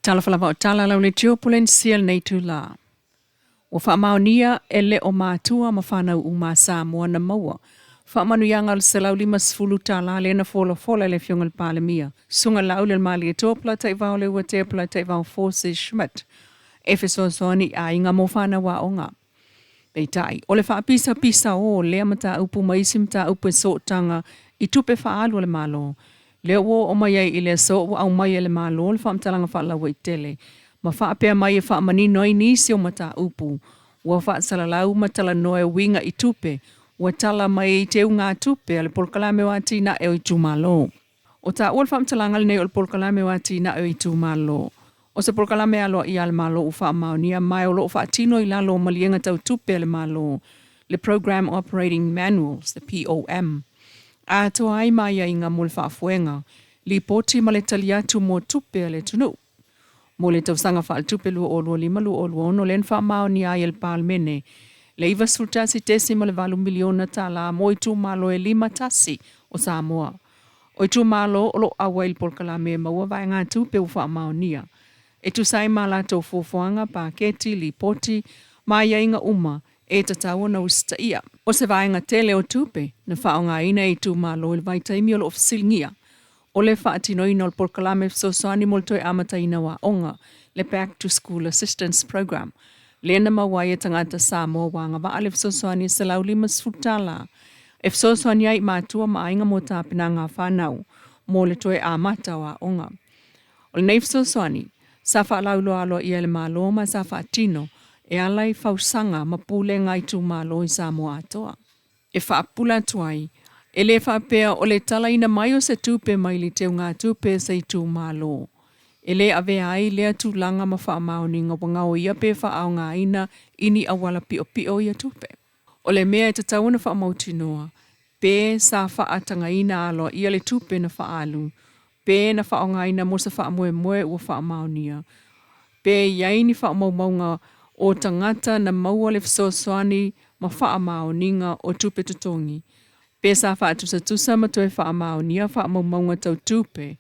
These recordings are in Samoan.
Talofa lava o tala lau le tio Polenesia lenei itulā. Ua faamaonia e le o matua ma fanau uma a Samoa na maua faamanuiaga o le $150 lea na folafola e le Afioga i le Palemia, Susuga Laaulialemalietoa Polataivao Leuatea Polataivao Fosi Schmidt e fesoasoani i aiga mo fanau aoga. Peitai, o le faapisapisaō o lea mataupu ma isi mataupu e sootaga i tupe faaalu a le Malo, lea ua oo mai ai i le aso ua aumai e le Malo le faamatalaga faalauaitele ma faapea mai e faamanino ai nisi o mataupu ua faasalalau ma talanoa e uiga i tupe ua tala mai i teugatupe a le Polokalame o Atinae o Itumalo. O taua le faamatalaga lenei o le Polokalame o Atinae o Itumalo, o se polokalame aloaia a le Malo ua faamaonia ma o lo o faatino i lalo o maliega tau tupe a le Malo, le Program Operating Manuals, the POM, atoa ai ma aiaiga mo le faafoega, lipoti ma le tali atu mo tupe a le atunuu. Mo le tausaga faaletupe 2025/2026 lea na faamaonia ai e le Palemene le $91.8 miliona tala mo itumalo e 51 o Samoa. O itumalo o lo o auai i le polokalame e maua vaegatupe ua faamaonia e tusa ai ma latou fuafuaga, paketi, lipoti ma aiaiga uma e tatau ona usitaia. O se vaega tele o tupe na faaaogaina e itumalo i le vaitaimi o lo o fesiligia o le faatinoina o le polokalame fesoasoani mo le toe amataina o aoga, le Back to School Assistance Program, lea na maua ai e tagata Samoa ua agavaa le fesoasoani e $150 e fesoasoani ai i matua ma aiga mo tapenaga a fanau mo le toe amata o aoga. O lenei fesoasoani sa faalauiloa aloaia e le Malo ma sa faatino e ala i fausaga ma pulega a itumalo i Samoa atoa. E faapupula atu ai, e le faapea o le talaina mai o se tupe mai le teugatupe se itumalo e le avea ai lea tulaga ma faamaoniga ua gaoia pe faaaogaina i ni auala piopio ia tupe. O le mea e tatau ona faamautinoa, pe sa faatagaina aloaia le tupe na faaalu, pe na faaaogaina mo se faamoemoe ua faamaonia, pe i ai ni faamaumauga o tagata na maua le fesoasoani ma faamaoniga o tupe totogi, pe sa faatusatusa ma toe faamaonia faamaumauga tau tupe,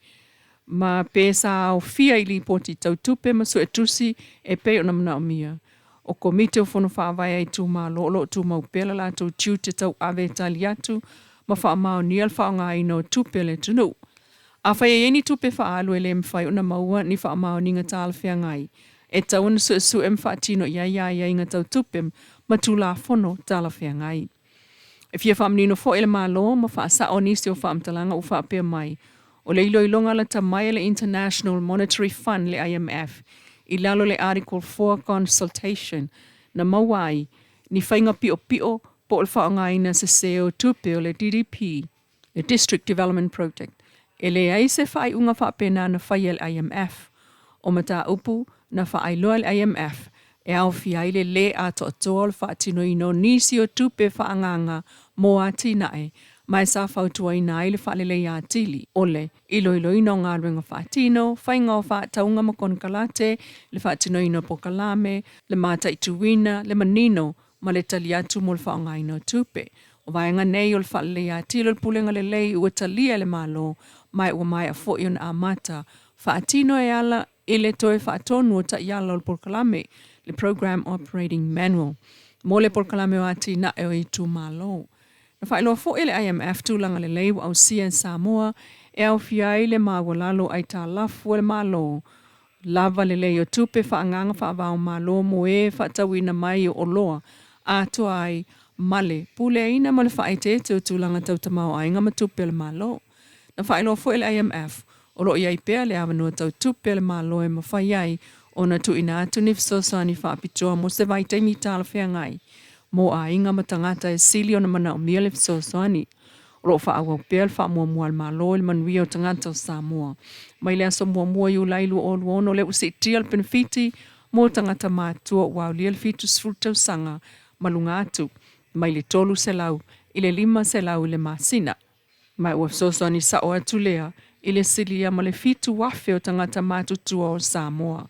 ma pe sa aofia i lipoti tau tupe ma suetusi e pei ona manaomia. O Komiti o Fono Faavae a itumalo o lo o tumau pea le latou tiute tauave e tali atu ma faamaonia le faaaogaina o tupe a le atunuu. Afai e i ai ni tupe faaalu e le mafai ona maua ni faamaoniga talafeagai, e tatau ona suesue ma faatino i ai aiaiga tau tupe ma Tulafono talafeagai. E fia faamanino foi e le Malo ma faasao nisi o faamatalaga ua faapea mai, o le iloiloga lata mai a le International Monetary Fund le IMF i lalo o le Article 4 Consultation na maua ai ni faiga piopio po o le faaaogaina sese o tupe o le DDP, le District Development Project. E leai se faaiuga faapena na faia e le IMF. O mataupu na faailoa e le IMF e aofia ai le lē atoatoa o le faatinoina o nisi o tupe faaagaaga mo atinae ma e sa fautuaina ai le faaleleia atili o le iloiloina o galuega faatino, faiga o faatauga ma konekarate, le faatinoina o polokalame, le mataituina, le manino ma le tali atu mo le faaaogaina o tupe. O vaega nei o le faaleleia atili o le pulega lelei ua talia e le Malo ma ua maea foi ona amata faatino e ala i le toe faatonu o taiala o le polokalame, le Program Operating Manual, mo le polokalame o atinae o itumalo. Na faailoa foi e le IMF tulaga lelei ua ausia e Samoa e aofia ai le maualalo o aitalafu a le Malo, lava lelei o tupe faaagaaga faava-o-Malo mo e faatauina mai o oloa atoa ai ma le puleaina ma le faaeteete o tulaga tau tamaoaiga ma tupe a le Malo. Na faailoa foi e le IMF o lo o i ai pea le avanoa tau tupe a le Malo e mafai ai ona tuuina atu ni fesoasoani faapitoa mo se vaitaimi talafeagai mo aiga ma tagata e sili ona manaomia le fesoasoani. O lo o faaauau pea le faamuamua a le Malo i le manuia o tagata o Samoa. Mai le aso 1 Iulai 2026 lea ua siitia le penefiti mo tagata matutua ua aulia le 70 tausaga ma luga atu, mai le $300 i le $500 i le masina. Ma ua fesoasoani sao atu lea i le silia ma le 7,000 o tagata matutua o Samoa.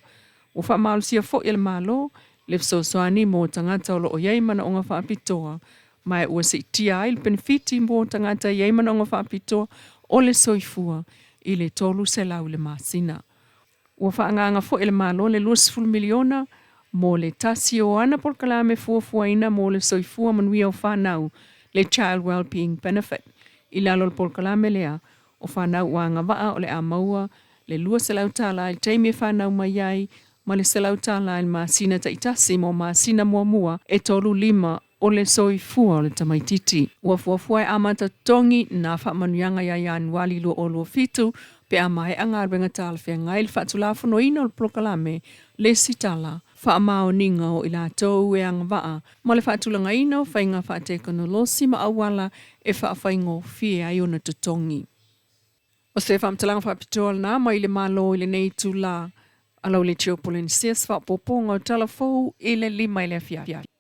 Ua faamalosia foi e le Malo le fesoasoani mo tagata o lo o i ai manaoga faapitoa, ma ua siitia ai le penefiti mo tagata e i ai manaoga faapitoa o le soifua i le $300 i le masina. Ua faaagaaga foi e le Malo le $20 miliona mo le tasi o ana polokalame fuafuaina mo le soifua manuia o fanau, le Child Wellbeing Benefit. I lalo o le polokalame lea, o fanau ua agavaa o le a maua le $200 i le taimi e fanau mai ai ma le $100 i le masina taitasi mo masina muamua e 3, 5 o le soifua o le tamaitiiti. Ua fuafua e amata totogi nā faamanuiaga ia Ianuali 2027 pe a maea galuega talafeagai i le faatulafonoina o le polokalame, lesitala, faamaoniga o i latou e agavaa ma le faatulagaina o faiga faatekonolosi ma auala e faafaigofie ai ona totogi. O se faamatalaga faapitoa lena mai le Malo i lenei itula. Alauli Tio Polenisia se faaopoopoga o Tala Fou i le 5 i le afiafi.